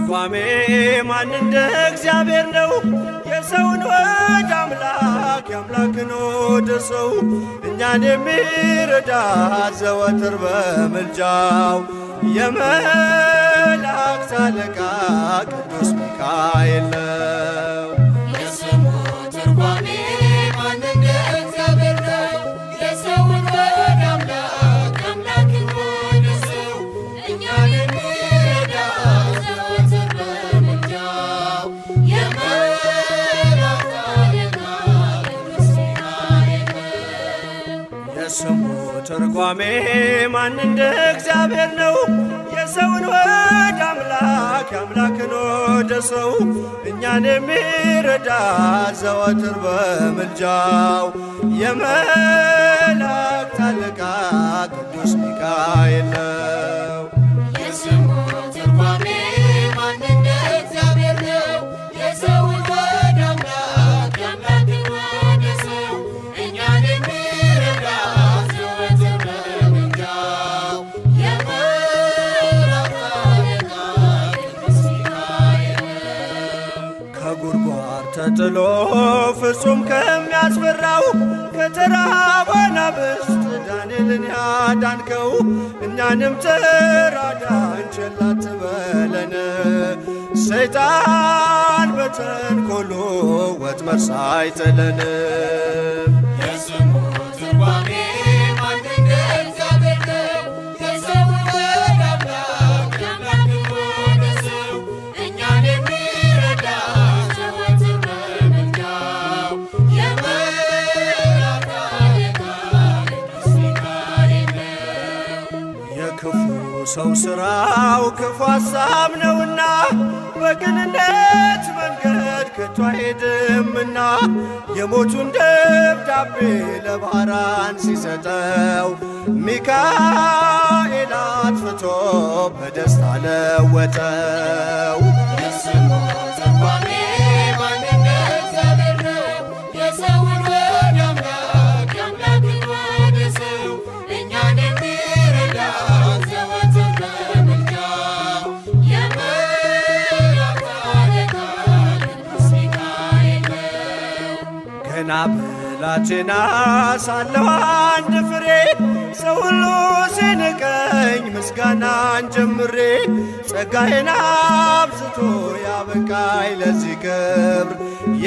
ትርጓሜ ማን እንደ እግዚአብሔር ነው? የሰውን ወደ አምላክ የአምላክን ወደ ሰው እኛን የሚረዳ ዘወትር በምልጃው የመላእክት አለቃ ቅዱስ ሚካኤል ነው። የስሙ ትርጓሜ ማን እንደ እግዚአብሔር ነው? የሰውን ወደ አምላክ አምላክን ወደ ሰው እኛን የሚረዳ ዘወትር በምልጃው የመላእክት አለቃ ቅዱስ ሚካኤል ነው። የስሙ ትርጓሜ ማን እንደ እግዚአብሔር ነው? የሰውን ወደ አምላክ የአምላክን ወደ ሰው እኛን የሚረዳ ዘወትር በምልጃው የመላእክት አለቃ ቅዱስ ሚካኤል ነው። የስሙ ትርጓሜ ማን እንደ እግዚአብሔር ነው? የሰውን ወደ አምላክ አምላክን ወደ ሰው እኛን የሚረዳ ዘወትር በምልጃው የመላእክት አለቃ ቅዱስ ሚካኤል ነው። ከጉድጓድ ተጥሎ ፍጹም ከሚያስፈራው ከተራቡ አናብስት ዳንኤልን ያዳንከው እኛንም ተራዳን ቸል አትበለን። ሰይጣን በተንኮሉ ወጥመድ ሳይጥለን። የስሙ ትርጓሜ ማን እንደ እግዚአብሔር ነው? የሰውን ወደ አምላክ አምላክን ወደ ሰው እኛን የሚረዳ ዘወትር በምልጃው የመላእክት አለቃ ቅዱስ ሚካኤል ነው። የክፉ ሰው ሥራው ክፉ ሐሳብ ነውና በቅንነት መንገድ ከቶ አይሄድምና የሞቱን ደብዳቤ ለባራን ሲሰጠው ሚካኤል አጥፍቶ በደስታ ለወጠው። የስሙ ትርጓሜ ማን እንደ እግዚአብሔር ነው? የሰውን ወደ አምላክ አምላክን ወደ ሰው እኛን የሚረዳ ዘወትር በምልጃው የመላእክት አለቃ ቅዱስ ሚካኤል ነው። ገና ብላቴና ሳለሁ አንድ ፍሬ ሰው ሁሉ ሲንቀኝ ምስጋናን ጀምሬ ጸጋዬን አብዝቶ ያበቃኝ ለዚህ ክብር።